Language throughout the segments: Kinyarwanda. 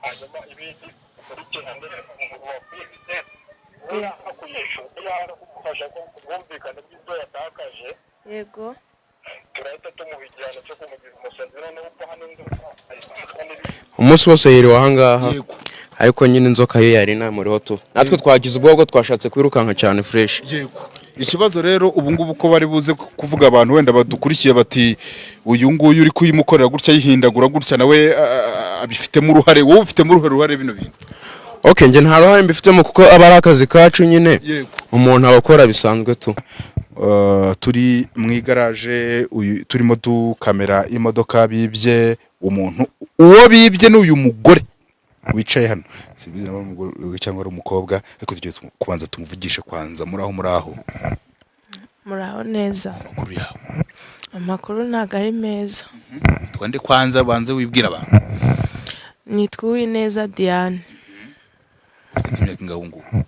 Hanyuma ibindi ukurikirane umuntu wakwibye, yaba kuyishyura, yaba no kumufasha ku bwumvikane bw'ibyo yatakaje. Yego. Turahita tumuha igihano cyo kumugira umusazi, noneho upfa hano inzoka ayifatwa n'ibindi. Umunsi wose yiriwe ahangaha. Yego. Ariko nyine inzoka yo yari inamuriho tu, natwe twagize ubwoba, twashatse kwirukanka cyane fresh. Yego. Ikibazo rero ubu ngubu ko bari buze kuvuga, abantu wenda badukurikiye bati: "Uyu nguyu uri kuyimukorera gutya, yihindagura gutya, nawe abifitemo uruhare." Wowe ufitemo uruhare bino bintu? Okay, njye nta ruhare mbifitemo kuko aba ari akazi kacu nyine. Umuntu aba akora bisanzwe tu. Turi mu igaraje, turimo dukamera imodoka bibye umuntu. Uwo bibye ni uyu mugore wicaye hano. Simbizi niba ari umugore cyangwa ari umukobwa, ariko tugiye kubanza tumuvugishe kwanza. Muri aho, muri aho? Muraho neza. Amakuru yawe? Amakuru ntabwo ari meza. Witwa nde kwanza? Banze wibwira abantu. Nitwa Uwineza Diane. Ufite nk'imyaka ingahe ubu ngubu?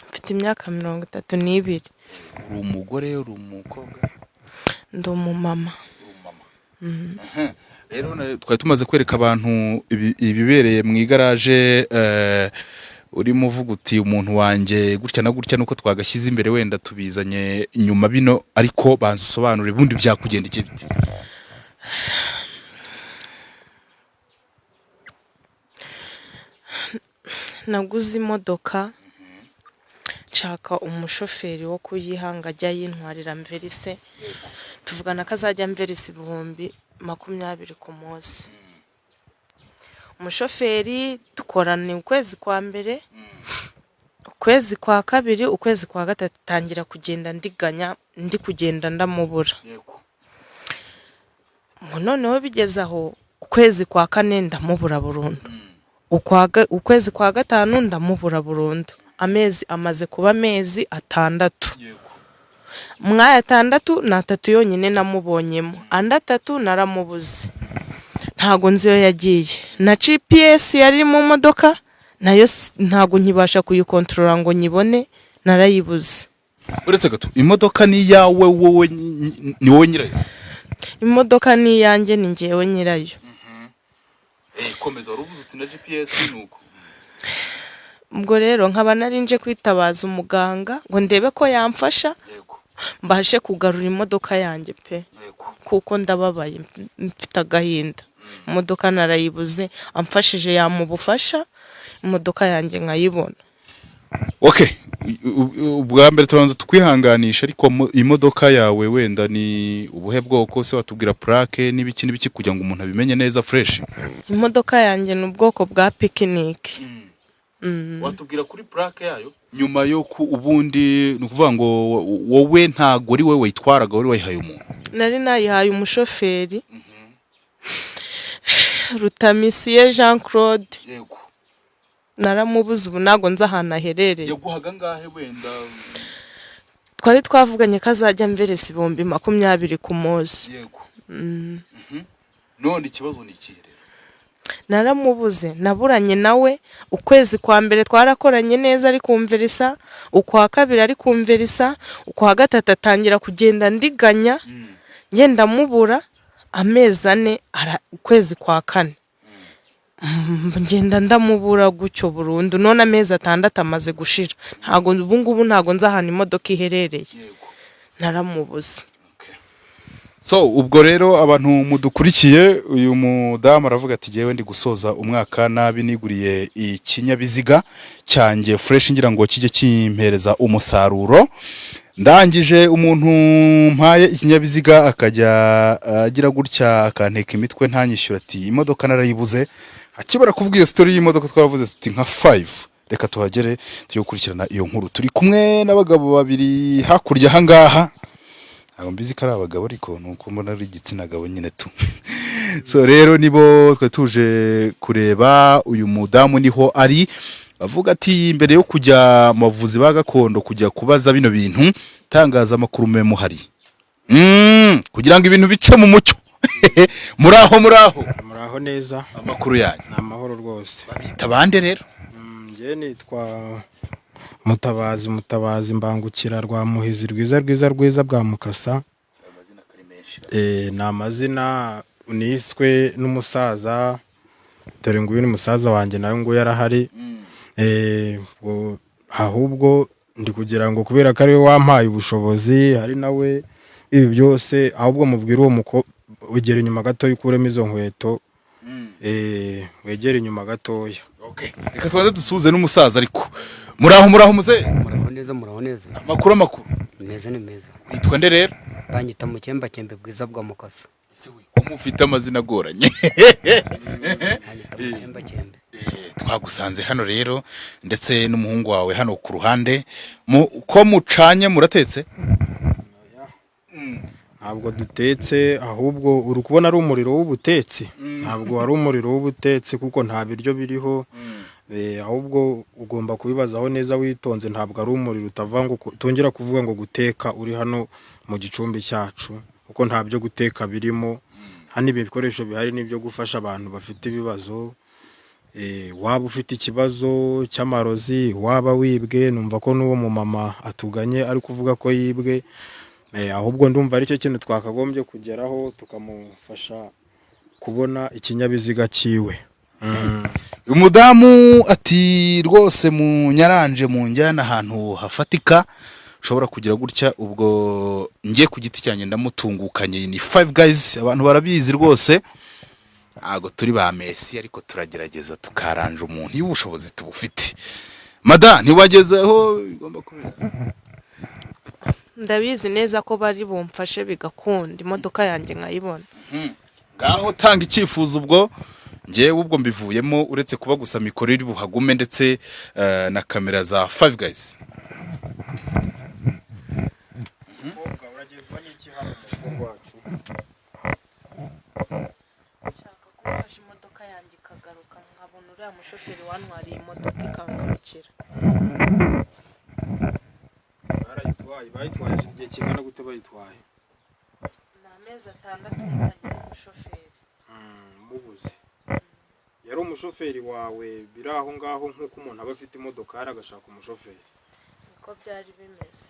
Mfite imyaka 32. Uri umugore, uri umukobwa? Ndi umumama. Rero twari tumaze kwereka abantu ibibereye mu igaraje, urimo uvuga uti: "Umuntu wanjye gutya na gutya." Nuko twagashyize imbere, wenda tubizanye nyuma bino, ariko banza usobanure ubundi byakugendekeye biti. Naguze imodoka, nshaka umushoferi wo kuyihanga ajya yintwarira mverise, tuvugana ko azajya mverisa 20,000 ku munsi. Umushoferi dukorana ukwezi kwa mbere, ukwezi kwa kabiri, ukwezi kwa gatatu, tangira kugenda ndiganya, ndi kugenda ndamubura. Ngo noneho bigeze aho, ukwezi kwa kane ndamubura burundu, ukwezi kwa gatanu ndamubura burundu. Amezi amaze kuba amezi 6. Mwaya 6 ni 3 yonyine namubonyemo, andi 3 naramubuze, ntago nzi iyo yagiye. Na GPS yari mu modoka nayo ntago nkibasha kuyikontorora ngo nyibone, narayibuze. Uretse gato, imodoka ni iyawe wowe, ni wowe nyirayo? Imodoka ni iyanjye, ni njyewe nyirayo. Komeza, wari uvuze uti na GPS ni uko. Ubwo rero nkaba nari nje kwitabaza umuganga ngo ndebe ko yamfasha mbashe kugarura imodoka yanjye pe, kuko ndababaye, mfite agahinda. Imodoka narayibuze, amfashije yamubufasha imodoka yanjye nkayibona. Okay, ubwa mbere turabanza tukwihanganisha, ariko imodoka yawe wenda ni ubuhe bwoko se? Watubwira plaque n'ibiki n'ibiki kugira ngo umuntu abimenye neza fresh. Imodoka yanjye ni ubwoko bwa pikiniki. Watubwira kuri plaque yayo nyuma yo ku ubundi ni ukuvuga ngo wowe ntago ari wowe wayitwaraga, wari wayihaye umuntu? Nari nayihaye umushoferi Rutamisiye Jean Claude. Naramubuze, ubu ntabwo nzi ahantu aherereye. Yaguhaga angahe wenda? Twari twavuganye ko azajya amveresa 20,000 ku munsi. Yego. None ikibazo ni ikihe rero? Naramubuze, naburanye nawe. Ukwezi kwa mbere twarakoranye neza ari kumverisa, ukwa kabiri ari kumverisa, ukwa gatatu atangira kugenda ndiganya, ngenda mubura. Amezi 4, ukwezi kwa kane ngenda ndamubura gutyo burundu. None amezi 6 amaze gushira, ntago ubu ngubu ntago nzi ahantu imodoka iherereye, naramubuze. So ubwo rero abantu mudukurikiye, uyu mudamu aravuga ati: "Jyewe ndi gusoza umwaka nabi, niguriye ikinyabiziga cyanjye fresh ngira ngo kijye kimpereza umusaruro, ndangije umuntu mpaye ikinyabiziga akajya agira gutya akanteka imitwe ntanyishyura." Ati: "Imodoka narayibuze." Akibara kuvuga iyo story y'imodoka, twavuze tuti nka 5 reka tuhagere tujye gukurikirana iyo nkuru. Turi kumwe n'abagabo babiri hakurya ahangaha. Ntabwo mbizi ko ari abagabo, ariko ni uko mbona ari igitsina gabo nyine tu. So rero nibo twe tuje kureba. Uyu mudamu niho ari avuga ati: "Mbere yo kujya mu bavuzi ba gakondo kujya kubaza bino bintu, tangazamakuru mube muhari kugira ngo ibintu bice mu mucyo." Muri aho, muri aho? Muraho neza. Amakuru yanyu? Ni amahoro rwose. Babita bande rero? Njye nitwa Mutabazi, Mutabazi Mbangukira rwa Muhizi rwiza rwiza rwiza bwa Mukasa. Ni amazina niswe n'umusaza. Dore nguyu ni musaza wanjye nawe nguyu arahari. Ahubwo ndi kugira ngo kubera ko ari we wampaye ubushobozi, hari nawe ibi byose, ahubwo mubwire uwo wegera inyuma gatoya ukuremo izo nkweto. Wegera inyuma gatoya. Reka tubanze dusuhuze n'umusaza ariko. Muraho muraho muze. Muraho neza, muraho neza. Amakuru amakuru. Meza ni meza. Witwa nde rero? Banyita Mukembakembe Bwiza bwa Mukasa. Mufite amazina agoranye. Banyita Mukembakembe. Twagusanze hano rero ndetse n'umuhungu wawe hano ku ruhande. Ko mucanye muratetse? Ntabwo dutetse, ahubwo uri kubona ari umuriro w'ubutetsi. Ntabwo ari umuriro w'ubutetsi kuko nta biryo biriho. Ahubwo ugomba kubibazaho neza witonze, ntabwo ari umuriro utavanga utongera kuvuga ngo guteka uri hano mu gicumbi cyacu, kuko nta byo guteka birimo. Hano ibi bikoresho bihari ni ibyo gufasha abantu bafite ibibazo. Waba ufite ikibazo cy'amarozi, waba wibwe, numva ko n'uwo mumama atuganye ari kuvuga ko yibwe. Ahubwo ndumva aricyo kintu twakagombye kugeraho, tukamufasha kubona ikinyabiziga cyiwe. Umudamu ati rwose munyaranje mu njyana ahantu hafatika ushobora kugira gutya. Ubwo ngiye ku giti cyanjye ndamutungukanye, ni Five Guys, abantu barabizi rwose. Ntago turi ba Messi ariko turagerageza tukaranja umuntu iyo ubushobozi tubufite. Mada ntiwagezeho bigomba kubera. Ndabizi neza ko bari bumfashe bigakunda imodoka yanjye nkayibona. Ngaho tanga icyifuzo ubwo ngewe ubwo mbivuyemo, uretse kuba gusa mikoro iri buhagume ndetse na kamera za Five Guys. Nshaka ko waje imodoka yanjye ikagaruka, nkabona uriya mushoferi wantwariye imodoka ikangarukira. Barayitwaye, bayitwaye igihe kingana gute bayitwaye? Ni amezi 6 nkoranye n'umushoferi. Mubuze. Yari umushoferi wawe biri aho ngaho nk'uko umuntu aba afite imodokari agashaka umushoferi. Niko byari bimeze.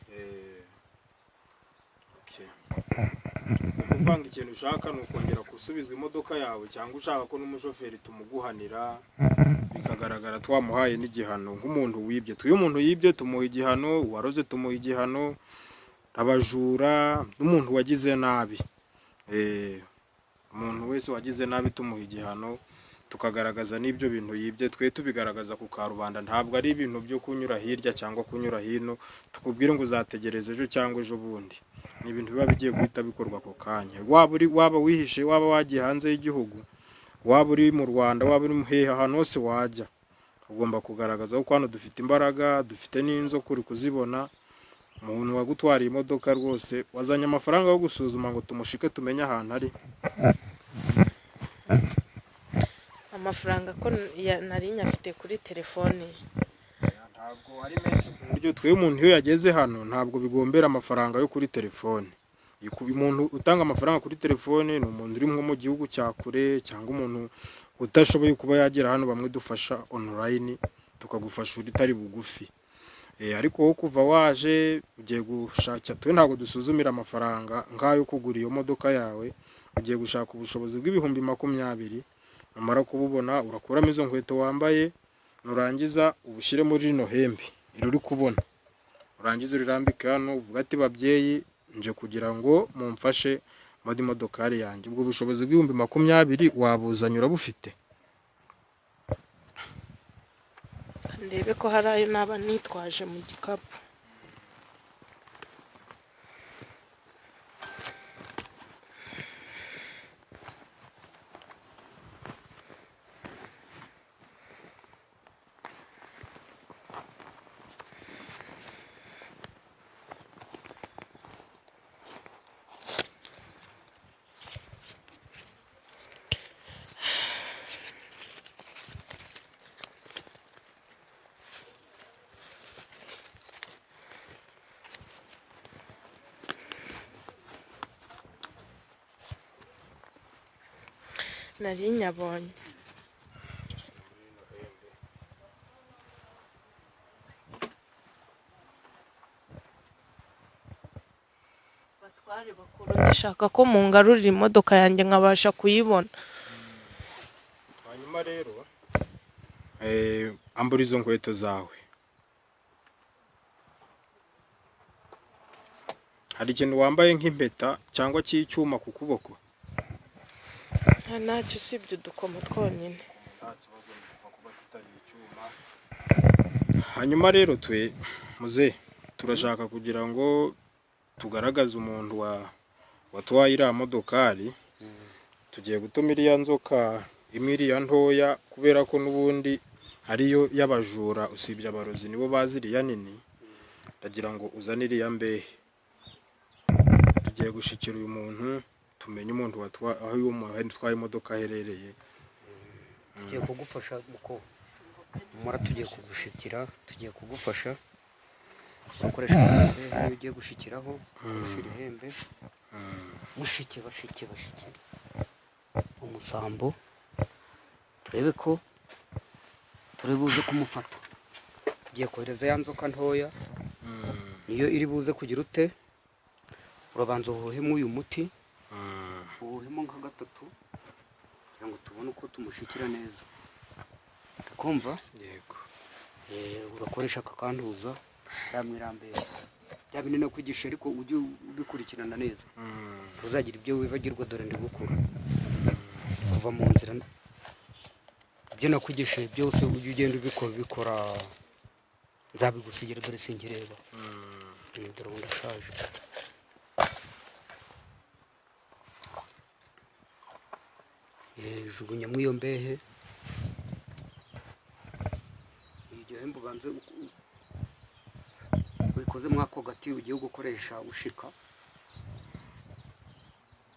Okay. Kuvanga ikintu ushaka ni ukongera gusubizwa imodoka yawe, cyangwa ushaka ko n'umushoferi tumuguhanira bikagaragara twamuhaye n'igihano nk'umuntu wibye. Twe umuntu yibye tumuha igihano, uwaroze tumuha igihano, abajura n'umuntu wagize nabi. Umuntu wese wagize nabi tumuha igihano, tukagaragaza n'ibyo bintu yibye, twe tubigaragaza ku karubanda. Ntabwo ari ibintu byo kunyura hirya cyangwa kunyura hino tukubwire ngo uzategereza ejo cyangwa ejo bundi. Ni ibintu biba bigiye guhita bikorwa ako kanya. Waba wihishe, waba wagiye hanze y'igihugu, waba uri mu Rwanda, waba uri hehe, ahantu hose wajya ugomba kugaragaza ko hano dufite imbaraga, dufite n'inzoka uri kuzibona. Umuntu wagutwariye imodoka rwose wazanye amafaranga yo gusuzuma ngo tumushike tumenye ahantu ari. Amafaranga ko nari nyafite kuri telefone ntabwo ari menshi ku buryo twe umuntu iyo yageze hano ntabwo bigombera amafaranga yo kuri telefone. Umuntu utanga amafaranga kuri telefone ni umuntu uri nko mu gihugu cya kure, cyangwa umuntu utashoboye kuba yagera hano, bamwe dufasha online tukagufasha utari bugufi. Ariko wowe kuva waje ugiye gushaka, twe ntabwo dusuzumira amafaranga nk'ayo kugura iyo modoka yawe, ugiye gushaka ubushobozi bw'ibihumbi 20, numara kububona urakuramo izo nkweto wambaye, nurangiza ubushyire muri rino hembe iri kubona, urangiza urirambike hano uvuga ati babyeyi nje kugira ngo mumfashe muri modokari yanjye. Ubwo bushobozi bw'ibihumbi 20 wabuzanye urabufite? Ndebe ko hari ayo naba nitwaje mu gikapu. Nari nyabonye. Batware bakuru, ndashaka ko mungarurira imodoka yanjye nkabasha kuyibona. Hanyuma Hanyuma rero ambura izo nkweto zawe. Hari ikintu wambaye nk'impeta cyangwa cy'icyuma ku kuboko? Ntacyo usibye udukomo twonyine. Nta kibazo, gupfa kuba kitari icyuma. Hanyuma rero twe muze turashaka kugira ngo tugaragaze umuntu wa watwaye iriya modokari. Tugiye gutuma iriya nzoka imwe, iriya ntoya, kubera ko n'ubundi ariyo y'abajura, usibye abarozi nibo bazi iriya nini. Ndagira ngo uzane iriya mbehe. Tugiye gushikira uyu muntu, tumenye umuntu aho uyu muntu utwaye imodoka aherereye. Tugiye kugufasha muko mura, tugiye kugushikira, tugiye kugufasha. Urakoresha ihembe iyo ugiye gushikiraho, ukoresha ihembe. Mushike, bashike, bashike umusambo, turebe ko turi buze kumufata. Tugiye kohereza ya nzoka ntoya, niyo iri buze kugira ute. Urabanza uhuhemo uyu muti, uwuhemo nka gatatu kugira ngo tubone uko tumushikira neza. Urikumva? Yego. Urakoresha aka kantuza ramwirambere bya bindi nakwigisha, ariko ujye ubikurikirana neza, ntuzagira ibyo wibagirwa. Dore ndi gukura kuva mu nzira, ibyo nakwigishije byose ujye ugenda ubikora ubikora, nzabigusigira. Dore sinkireba. Dore ubu ndashaje. Jugunyamo iyo mbehe, iryo hembe ubanze ubikoze muri ako gati ugiye gukoresha ushika,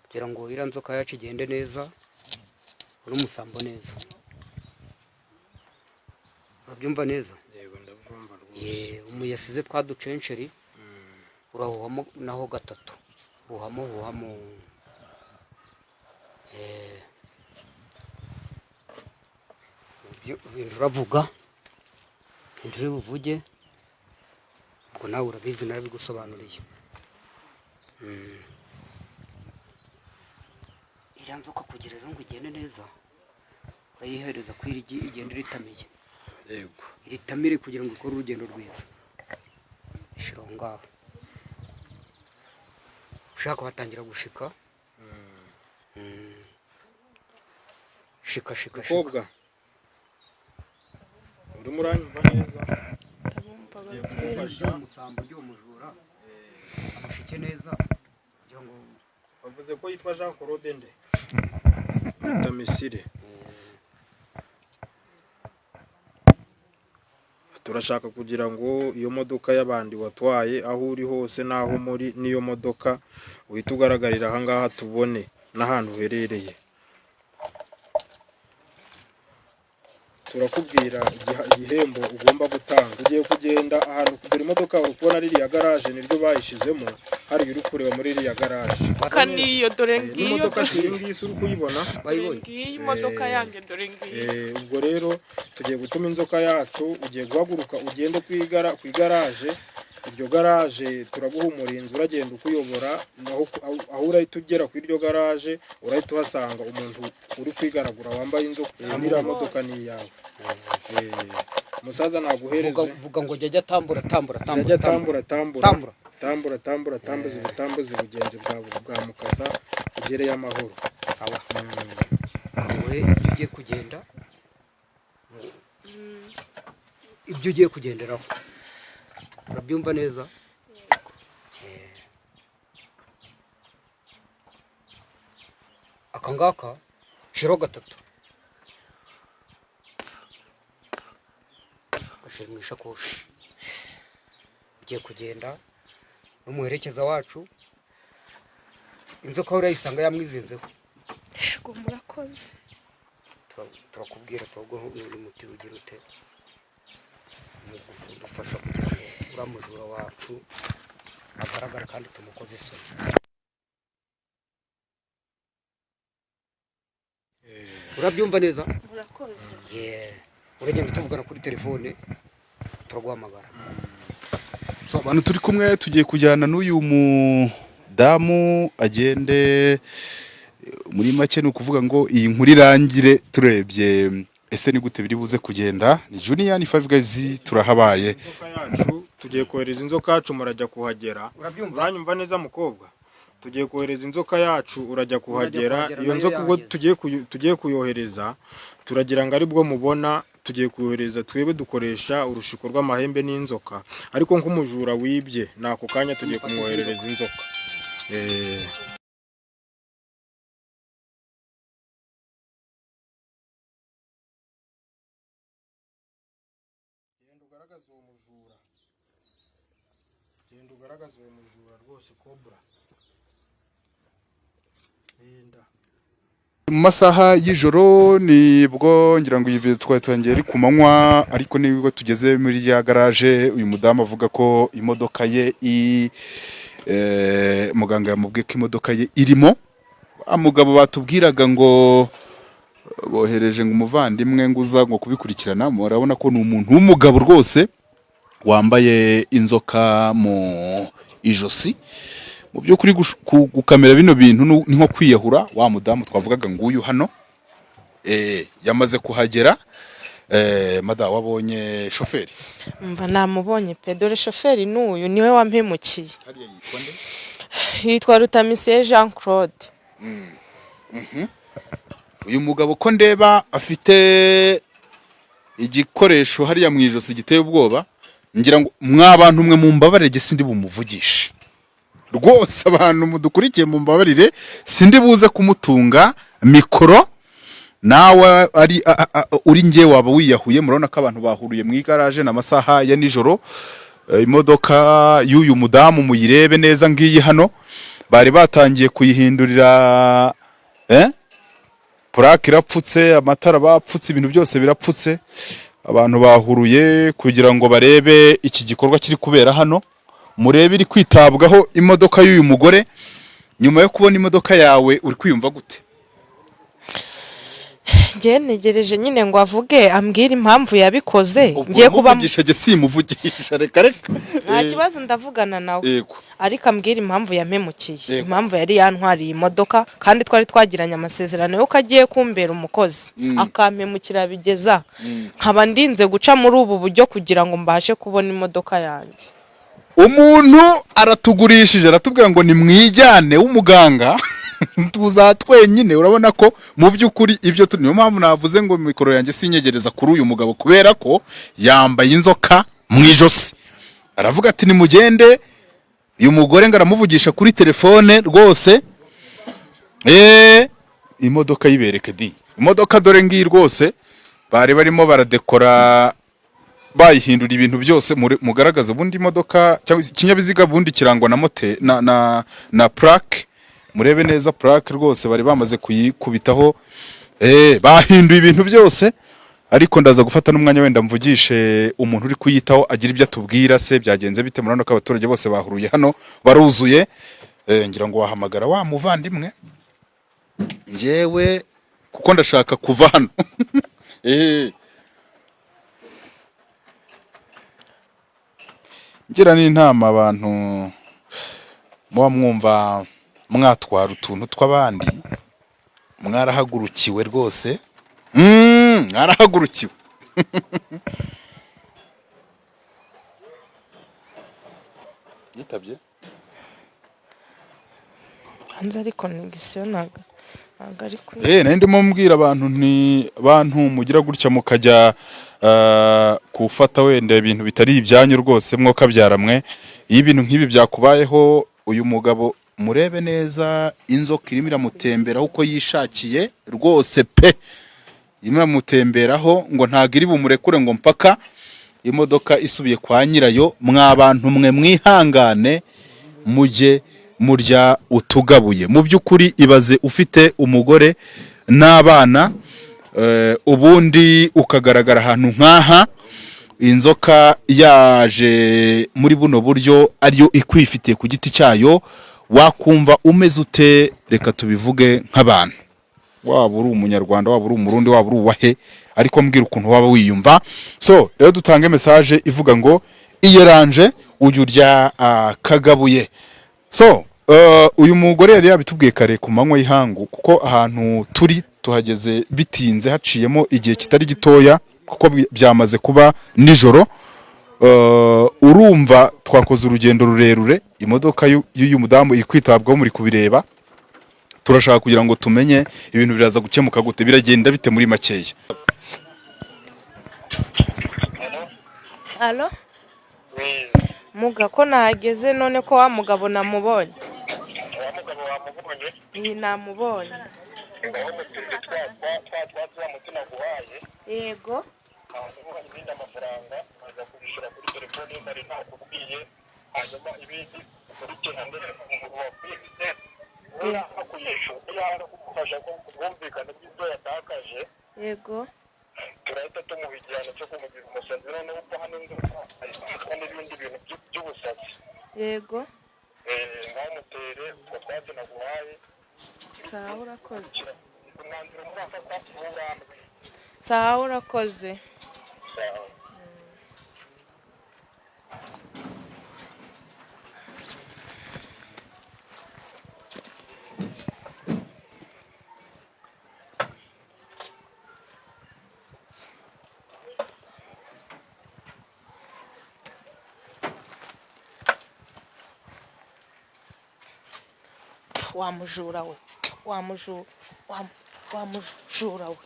kugira ngo iriya nzoka yacu igende neza n'umusambo neza. Urabyumva neza? Yego, ndabyumva rwose. Yasize twa ducenceri, urahuhamo naho gatatu, huhamo, huhamo. Ibyo bintu uravuga, ibintu uri buvuge, ubwo nawe urabizi, narabigusobanuriye. Iriya nzoka kugira rero ngo igende neza, urayihereza ko irigi igenda iritamiye. Yego. Iritamire kugira ngo ikore urugendo rwiza. Ishira aho ngaho, ushaka watangira gushika. Shika, shika, shika. Mukobwa, urimo uranyumva neza? Ndabumva Tugiye ababyeyi. kugufasha. Umusambo ry'uwo mujura amushike neza kugira ngo Bavuze ko yitwa Jean Claude nde Rutamisire. Turashaka kugira ngo iyo modoka y'abandi watwaye, aho uri hose n'aho muri n'iyo modoka, uhite ugaragarira aha ngaha, tubone n'ahantu uherereye. Turakubwira igihembo ugomba gutanga. Ugiye kugenda ahantu dore imodoka uri kubona, ririya garaje niryo bayishizemo, hariya uri kureba muri iriya garaje. Kaniyo dore ngiyo. N'imodoka si iyi ngiyi uri kuyibona? Dore Bayibonye. ngiyi imodoka yanjye, dore ngiyi. Ubwo rero tugiye gutuma inzoka yacu, ugiye guhaguruka ugende ku igaraje. Iryo garaje turaguha umurinzi uragenda ukuyobora naho. Aho urahita ugera ku iryo garaje, urahita uhasanga umuntu uri kwigaragura wambaye inzoka. Iriya modoka ni iyawe. Umusaza naguhereze. Vuga, vuga ngo jya tambura, tambura, Jya tambura. tambura, tambura. Tambura. Tambura, tambura, tambuza ubutambuzi bugenzi bwa bwa mukasa, ugereyo amahoro. Sawa, wowe ibyo ugiye kugenda, ibyo ugiye kugenderaho urabyumva neza. Aka ngaka shiro gatatu, gashyira mu ishakoshi. Ugiye kugenda n'umuherekeza wacu, inzoka urayisanga yamwizinzeho. Yego, murakoze. Turakubwira, turaguha undi muti ugira ute mu kudufasha kugira ngo uriya mujura wacu agaragare kandi tumukoze isoni. Urabyumva neza? Murakoze. Yeah. Uragenda tuvugana kuri telefone, turaguhamagara. So, abantu turi kumwe, tugiye kujyana n'uyu mudamu agende. Muri make ni ukuvuga ngo iyi nkuru irangire turebye. Ese ni gute biri buze kugenda? Ni Junior, ni Five Guys, turahabaye. Inzoka yacu, tugiye kohereza inzoka yacu, murajya kuhagera. Urabyumva? Uranyumva neza, mukobwa? Tugiye kohereza inzoka yacu, urajya kuhagera. Kuhagera, Iyo nayo nzoka ubwo yahageze. tugiye kuyohereza, turagira ngo aribwo mubona tugiye kuyohereza. Twebwe dukoresha urushiko rw'amahembe n'inzoka, ariko nk'umujura wibye ni ako kanya tugiye kumwoherereza inzoka. Genda ugaragaze uwo mujura, genda ugaragaze uwo mujura rwose, cobra, genda. Mu masaha y'ijoro nibwo, ngira ngo iyi video twari twangiye ari ku manywa, ariko nibwo tugeze muri ya garage. Uyu mudamu avuga ko imodoka ye muganga yamubwiye ko imodoka ye irimo. Wa mugabo batubwiraga ngo bohereje ngo umuvandimwe ngo uza ngo kubikurikirana, murabona ko ni umuntu w'umugabo rwose wambaye inzoka mu ijosi. Mu by'ukuri gukamera bino bintu ni nko kwiyahura. Wa mudamu twavugaga nguyu hano, yamaze kuhagera. Mada, wabonye shoferi? Mva, namubonye pe. Dore shoferi n'uyu, niwe wampemukiye. Hariya yitwa nde? Yitwa Rutamisiye Jean Claude. Uyu mugabo ko ndeba afite igikoresho hariya mu ijosi giteye ubwoba, ngira ngo mwa bantu mwe mumbabarire, jye sindi bumuvugishe rwose. Abantu mudukurikiye mumbabarire, sindi buze kumutunga mikoro. Nawe ari uri nge waba wiyahuye. Murabona ko abantu bahuriye mu igaraje, ni amasaha ya nijoro. Imodoka y'uyu mudamu muyirebe neza, ngiyi hano, bari batangiye kuyihindurira, plaque irapfutse, amatara bapfutse, ibintu byose birapfutse. Abantu bahuruye kugira ngo barebe iki gikorwa kiri kubera hano. Murebe iri kwitabwaho imodoka y'uyu mugore. Nyuma yo kubona imodoka yawe, uri kwiyumva gute? Njye ntegereje nyine ngo avuge, ambwire impamvu yabikoze. Ubwo Ngiye kuba uramuvugisha? Jye simuvugisha, reka reka. Nta kibazo, ndavugana nawe. Ariko ambwira impamvu yampemukiye, impamvu yari yantwariye imodoka, kandi twari twagiranye amasezerano y'uko agiye kumbera umukozi, akampemukira bigeza nkaba ndinze guca muri ubu buryo kugira ngo mbashe kubona imodoka yanjye. Umuntu aratugurishije, aratubwira ngo nimwijyane w'umuganga, tuza twenyine. Urabona ko mu by'ukuri ibyo turi, niyo mpamvu navuze ngo mikoro yanjye sinyegereza kuri uyu mugabo, kubera ko yambaye inzoka mu ijosi. Aravuga ati nimugende. Uyu mugore ngo aramuvugisha kuri telefone rwose. Imodoka yibereke di, imodoka dore ngiyi rwose, bari barimo baradekora, bayihindura ibintu byose. Mugaragaza ubundi imodoka cyangwa ikinyabiziga, ubundi kirangwa na mote na plaque. Murebe neza plaque rwose, bari bamaze kuyikubitaho, bahinduye ibintu byose. Ariko ndaza gufata n'umwanya wenda mvugishe umuntu uri kuyitaho, agira ibyo atubwira. Se byagenze bite? Murabona ko abaturage bose bahuruye hano, baruzuye. Ngira ngo wahamagara wa muvandimwe, njyewe kuko ndashaka kuva hano. Ngira n'inama abantu muba mwumva mwatwara utuntu tw'abandi, mwarahagurukiwe rwose. Mwarahagurukiwe. Yitabye. Hanze ariko negisiyo ntabwo ari kuri. Nari ndimo mbwira abantu nti bantu mugira gutya mukajya gufata wenda ibintu bitari ibyanyu rwose, mwokabyara mwe, iyo ibintu nk'ibi byakubayeho. Uyu mugabo murebe neza, inzoka irimo iramutemberaho uko yishakiye rwose pe, irimo iramutemberaho ngo ntabwo iri bumurekure ngo mpaka imodoka isubiye kwa nyirayo. Mwa bantu mwe, mwihangane, mujye murya utugabuye. Mu by'ukuri ibaze ufite umugore n'abana, ubundi ukagaragara ahantu nk'aha, inzoka yaje muri buno buryo ariyo ikwifitiye ku giti cyayo, wakumva umeze ute? Reka tubivuge nk'abantu, waba uri Umunyarwanda, waba uri Umurundi, waba uri uwahe, ariko mbwira ukuntu waba wiyumva. So rero dutange message ivuga ngo iyeranje ujya urya kagabuye. So uyu mugore yari yabitubwiye kare ku manywa y'ihangu, kuko ahantu turi Tuhageze bitinze, haciyemo igihe kitari gitoya kuko byamaze kuba nijoro. Urumva twakoze urugendo rurerure, imodoka y'uyu mudamu iri kwitabwaho, muri kubireba. Turashaka kugira ngo tumenye ibintu biraza gukemuka gute, biragenda bite muri makeya. Allo? Muga, ko nahageze none, ko wa mugabo namubonye? Wa mugabo wamubonye? Iyi, namubonye. Ngaho mutinde twa twatsi wa muti naguhaye. Yego. Hanyuma ibindi, amafaranga aza kubishyura kuri telefone ye nari nakubwiye. Hanyuma ibindi ukurikirane wabwiye niba kuyishyura, yanga kumufasha ko ubwumvikane bw'ibyo yatakaje. Yego. Turahita tumuha igihano cyo kumugira umusazi. Noneho ubwo hano inzoka ayifatwa n'ibindi bintu by'ubusazi. Yego. Ntamutere utwo twatsi naguhaye. Sawa, urakoze. Umwanzuro murafata nturambwe. Sawa, urakoze. Sawa. Wa mujura we, wa mujura, wa mujura we!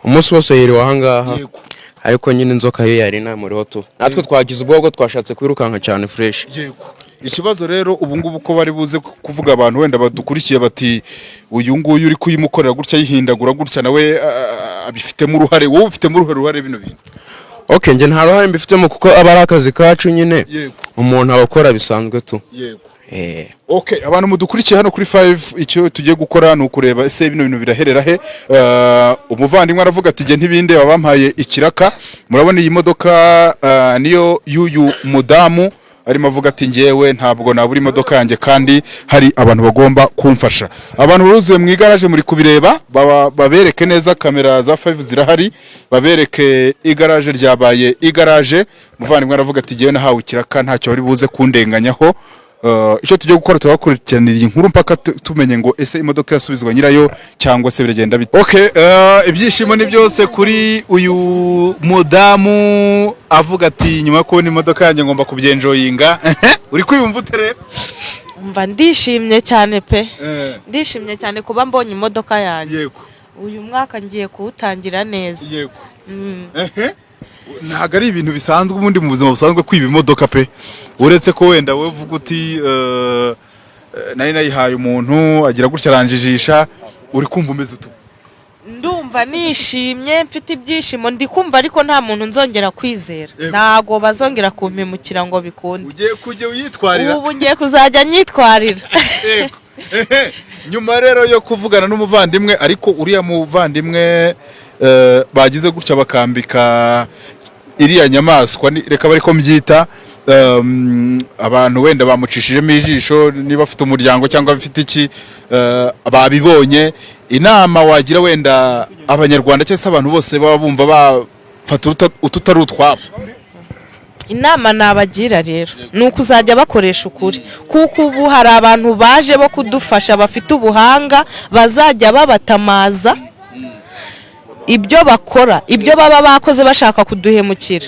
Umunsi wose yiriwe ahangaha, ariko nyine inzoka yo yari inamuriho tu. Natwe twagize ubwoba, twashatse kwirukanka cyane fresh. Yego. Ikibazo rero ubu ngubu, ko bari buze kuvuga abantu wenda badukurikiye bati: "Uyu nguyu uri kuyimukorera gutya, yihindagura gutya, nawe abifitemo uruhare." Wowe ufitemo uruhare bino bintu? Okay, njye nta ruhare mbifitemo kuko aba ari akazi kacu nyine. Umuntu aba akora bisanzwe tu. Okay, abantu mudukurikiye hano kuri 5, icyo tugiye gukora ni ukureba ese bino bintu biraherera he. Umuvandimwe aravuga ati: "Jye ntibindeba, bampaye ikiraka." Murabona iyi modoka niyo y'uyu mudamu. Arimo avuga ati: "Njyewe ntabwo nabura imodoka yanjye kandi hari abantu bagomba kumfasha." Abantu buzuye mu igaraje, muri kubireba. Babereke neza, kamera za 5 zirahari, babereke igaraje ryabaye igaraje. Umuvandimwe aravuga ati: "Jyewe nahawe ikiraka, ntacyo bari buze kundenganyaho." Icyo tugiye gukora, turabakurikiranira iyi nkuru mpaka tumenye ngo ese imodoka irasubizwa nyirayo cyangwa se biragenda bite. Okay, ibyishimo ni byose kuri uyu mudamu. Avuga ati: "Nyuma yo kubona imodoka yanjye ngomba kubyenjoyinga." Uri kwiyumva ute rero? Umva, ndishimye cyane pe, ndishimye cyane kuba mbonye imodoka yanjye. Uyu mwaka ngiye kuwutangira neza. Ehe. Ntabwo ari ibintu bisanzwe ubundi mu buzima busanzwe kwiba imodoka pe, uretse ko wenda wowe uvuga uti: "Nari nayihaye umuntu, agira gutya aranjijisha." Uri kumva umeze ute? Ndumva nishimye, mfite ibyishimo, ndi kumva ariko nta muntu nzongera kwizera. Ntabwo bazongera kumpemukira ngo bikunde. Ugiye kujya uyitwarira. Ubu ngiye kuzajya nyitwarira. Yego. Ehe. Nyuma rero yo kuvugana n'umuvandimwe, ariko uriya muvandimwe bagize gutya bakambika iriya nyamaswa, reka bari ko mbyita, abantu wenda bamucishijemo ijisho, niba afite umuryango cyangwa afite iki, babibonye. Inama wagira wenda abanyarwanda cyangwa se abantu bose baba bumva bafata ututari utwabo? Inama nabagira rero ni ukuzajya bakoresha ukuri, kuko ubu hari abantu baje bo kudufasha bafite ubuhanga, bazajya babatamaza ibyo bakora, ibyo baba bakoze bashaka kuduhemukira,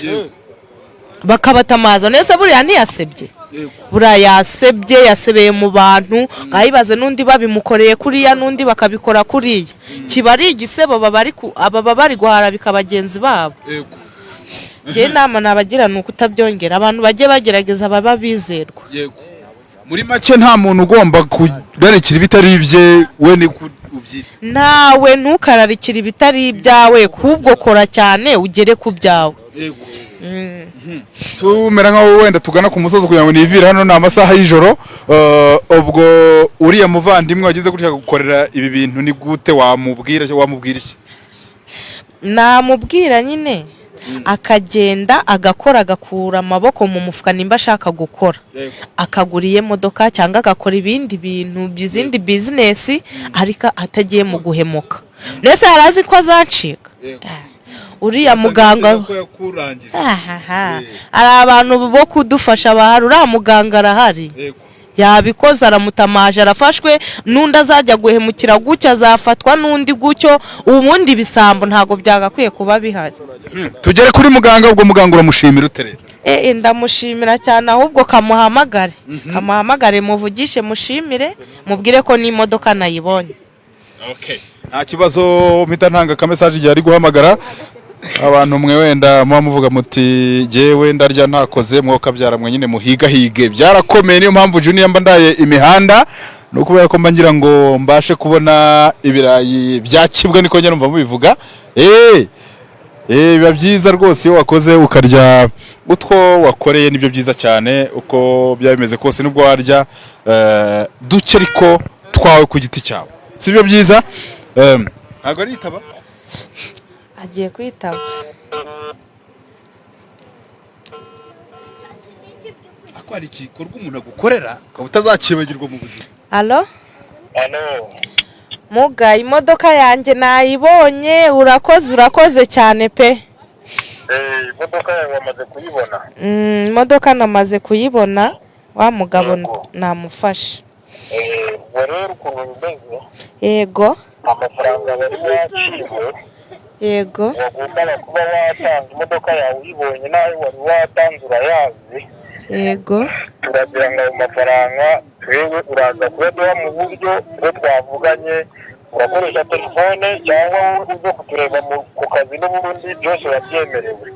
bakabatamaza neza. Buriya ntiyasebye, buriya yasebye, yasebeye mu bantu. Nkayibaze n'undi babimukoreye kuriya, n'undi bakabikora kuriya, kiba ari igisebo. Baba bari guharabika bagenzi babo. Njyewe inama nabagira ni ukutabyongera. Abantu bajye bagerageza baba bizerwa. Yego, muri make nta muntu ugomba kurarikira ibitari ibye, we ni ku ubyita. Nawe ntukararikire ibitari ibyawe, ahubwo kora cyane ugere ku byawe. Tumera nkaho wenda tugana ku musozi kugira ngo nivire hano, ni amasaha y'ijoro. Ubwo uriya muvandimwe wagize gutya gukorera ibi bintu, ni gute wamubwira, wamubwira iki? Namubwira nyine. Akagenda agakora, agakura amaboko mu mufuka, nimba ashaka gukora akagura iyo modoka cyangwa agakora ibindi bintu, izindi business, ariko atagiye mu guhemuka. Ndetse hari azi ko azacika uriya muganga. Ko yakurangije. Ahaha. Hari abantu bo kudufasha bahari, uriya muganga arahari. Yabikoze, aramutamaje, arafashwe. N'undi azajya guhemukira gutya azafatwa, n'undi gutyo. Ubundi ibisambo ntabwo byagakwiye kuba bihari. Tugere kuri muganga. Ubwo muganga uramushimira ute rero? Ndamushimira cyane. Ahubwo kamuhamagare, kamuhamagare, muvugishe, mushimire, mubwire ko n'imodoka nayibonye. Nta kibazo, mpita ntanga aka message igihe ari guhamagara. Abantu mwe wenda muba muvuga muti jyewe ndarya ntakoze, mwokabyara mwe nyine muhigahige, byarakomeye. Niyo mpamvu Junior mba ndaye imihanda, ni ukubera ko mba ngira ngo mbashe kubona ibirayi bya kibwa, niko njya numva mubivuga. Biba byiza rwose iyo wakoze ukarya utwo wakoreye, nibyo byiza cyane. Uko byaba bimeze kose, nubwo warya duke ariko twawe ku giti cyawe, si byo byiza? Ntabwo aritaba. Agiye kwitaba. Ariko hari igikorwa umuntu agukorera ukaba utazakibagirwa mu buzima. Alo? Alo. Muga, imodoka yanjye nayibonye, urakoze, urakoze cyane pe. Imodoka yawe wamaze kuyibona? Imodoka namaze kuyibona, wa mugabo Yego. namufashe. Ubwo rero ukuntu bimeze, amafaranga wari waciwe, wagombaga kuba watanze imodoka yawe uyibonye, n'ayo wari watanze urayazi. Turagira ngo ayo mafaranga twewe uraza kuyaduha mu buryo bwo twavuganye, urakoresha telefone cyangwa wowe uze kutureba ku kazi, n'ubundi byose urabyemerewe.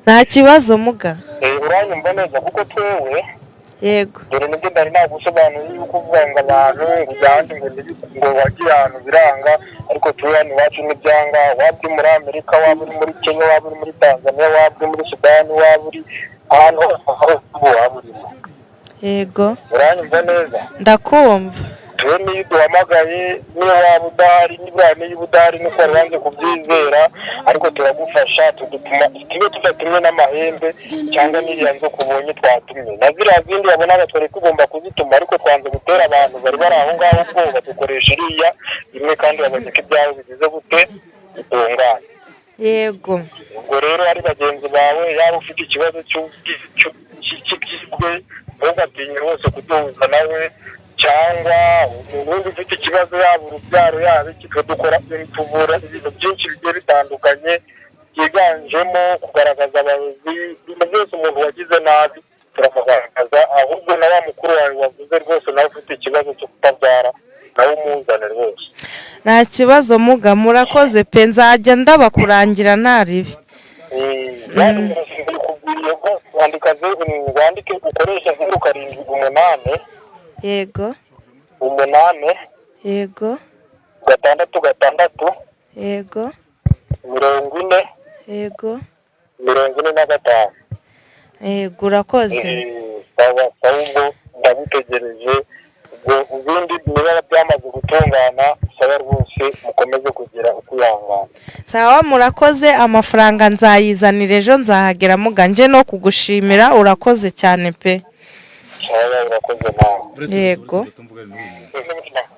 Nta kibazo muga. Uranyumva neza? Kuko twewe, dore nibyo nari nagusobanuriye, yuko uvuga ngo abantu ngo ujyane ngo ngo wagiye ahantu biranga, ariko turi hano iwacu ntibyanga. Waba uri muri Amerika, waba uri muri Kenya, waba uri muri Tanzania, waba uri muri Sudani, waba uri ahantu hose hose ubu waba urimo. Uranyumva neza? Ndakumva. Twe niyo uduhamagaye, niyo waba udahari, niba niba udahari nuko wari wanze kubyizera, ariko turagufasha. Tudutuma tube tudatumwe n'amahembe cyangwa n'iriya nzoka ubonye twatumye na ziriya zindi wabonaga twari tugomba kuzituma, ariko twanze gutera abantu bari bari aho ngaho ubwoba, dukoresha iriya imwe, kandi babonye ko ibyabo bigize gute, bitunganye. Ubwo rero ari bagenzi bawe, yaba ufite ikibazo cy'ibyibwe, ntugatinye rwose kuduhuza nawe, cyangwa umuntu wundi ufite ikibazo, yaba urubyaro, yaba iki. Twe dukora, tuvura ibintu byinshi bigiye bitandukanye, byiganjemo kugaragaza abayobozi, ibintu byose umuntu wagize nabi turamugaragaza. Ahubwo na wa mukuru wawe wavuze rwose, nawe ufite ikibazo cyo kutabyara, nawe umuzane rwose. Nta kibazo muga, murakoze pe, nzajya ndabakurangira nta ribi. Kubwiriye ko wandika zeru, wandike ukoresha 078, 8, 6 6, 40, 45. Yego, urakoze. Sawa sawa, ubwo ndagutegereje. Ubwo ibindi niba byamaze gutungana, sawa rwose, mukomeze kugira ukwihangana. Sawa, murakoze. Amafaranga nzayizanira ejo, nzahagera muga, nje no kugushimira, urakoze cyane pe. Sawa, urakoze nawe. Yego.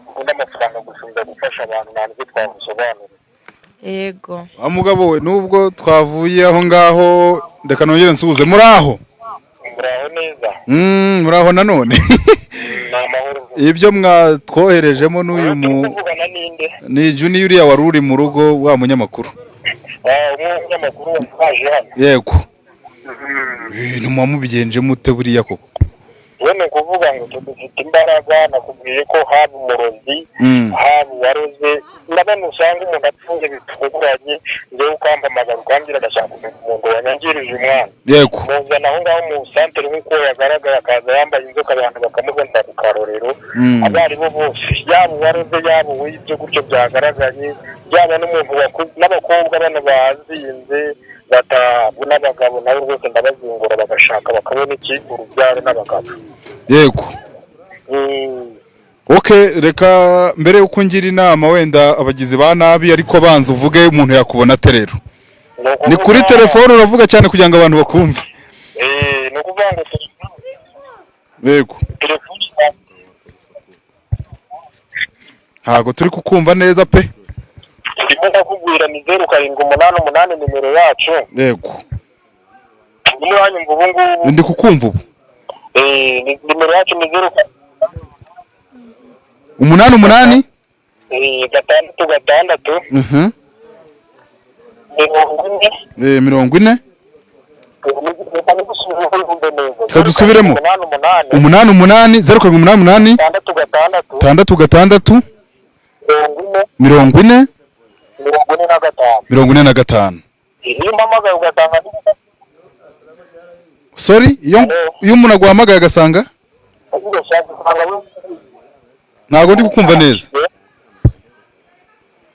Ukunda amafaranga gusubiza gufasha abantu, ntabwo twamusobanurira. Wa mugabo we, nubwo twavuye aho ngaho, reka nongere nsuhuze. Muri aho? Muraho neza. Muraho nanone. Ni amahoro. Ibyo mwatwoherejemo n'uyu mu Turi kuvugana ninde? Ni Junior, uriya wari uri mu rugo, wa munyamakuru. Ah, umunyamakuru waje hano. Yego. Ibintu muba mubigenje mute buriya koko? We ni ukuvuga ngo twe dufite imbaraga, nakubwiye ko haba umurozi, haba uwaroze, na bano usanga umuntu apfuye bitunguranye, njyewe ukampamagara ukambwira agashaka kumenya umuntu wanyangirije umwana, muzana aho ngaho mu santere nk'uko yagaragaye, akaza yambaye inzoka, abantu bakamubona ku karorero. Abo ari bo bose, yaba uwaroze, yaba uwibye gutyo byagaragaye, yaba n'umuntu n'abakobwa bano bazinze batabona abagabo, nabo rwose ndabazingura bagashaka bakabona iki, urubyaro n'abagabo. Okay, reka mbere yuko ngira inama wenda abagizi ba nabi, ariko banza uvuge umuntu yakubona ate rero. Ni kuri telefone, uravuga cyane kugira ngo abantu bakumve. Ni ukuvuga ngo telefone telefone Ntabwo turi kukumva neza pe. Ndimo ndakubwira, ni 0788 nimero yacu. Urimo uranyumva ubu ngubu? Ndi kukumva ubu. Nimero yacu ni zeru 88. 66 40. 40. Reka nigusubiremo neza. Reka dusubiremo. 88. 88, 0788. 66. 66. 40. 40. 45. 45. Iyo umpamagaye ugasanga Sorry, iyo umuntu aguhamagaye agasanga ugasanga Ntabwo ndi kukumva neza.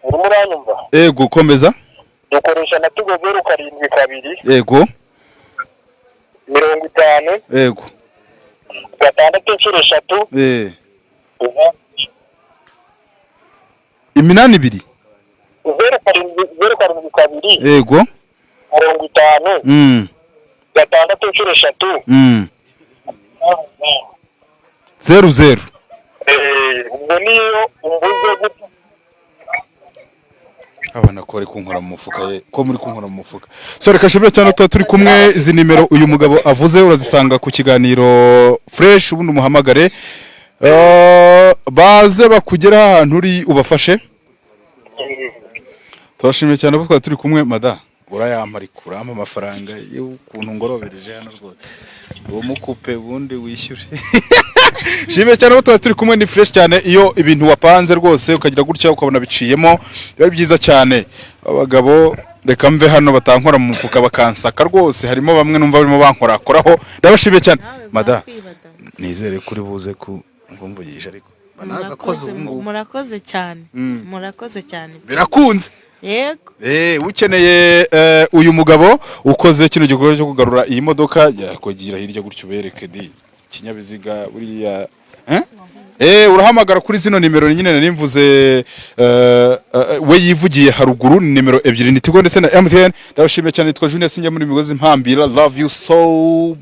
Urimo uranyumva? Yego, komeza. Dukoresha na Tigo, 072 50 666. 8 8 2. 07, 072. 50 666. 00. Ubwo niyo umbuze gutyo. Abana ko bari kunkora mu mufuka ye, ko muri kunkora mu mufuka. So reka shimire cyane, tuba turi kumwe. Izi nimero uyu mugabo avuze urazisanga ku kiganiro fresh, ubundi umuhamagare, baze bakugeraho ahantu uri ubafashe. Turashimiye cyane abo twari turi kumwe. Mada, urayampa, ariko urampa amafaranga y'ukuntu ngorobereje hano rwose, uwo mukupe ubundi wishyure. Shimiye cyane abo twari turi kumwe. Ni fresh cyane iyo ibintu wapanze rwose ukagira gutya ukabona biciyemo, biba ari byiza cyane. Abagabo, reka mve hano batankora mu mufuka bakansaka rwose. Harimo bamwe numva barimo bankorakoraho. Ndabashimiye cyane, mada. Nizere ko uri buze ku kumvugisha, ariko nagakoze ubu ngubu. Murakoze cyane, murakoze cyane. Birakunze. Yego. Ukeneye uyu mugabo ukoze kino gikorwa cyo kugarura iyi modoka, yakugira hirya gutyo ubereke di ikinyabiziga buriya, eh? Urahamagara kuri zino nimero nyine nari mvuze, we yivugiye haruguru. Ni nimero ebyiri, ni Tigo ndetse na MTN. Ndabashimiye cyane, nitwa Junior, sinjya muri migozi mpambira. Love you so.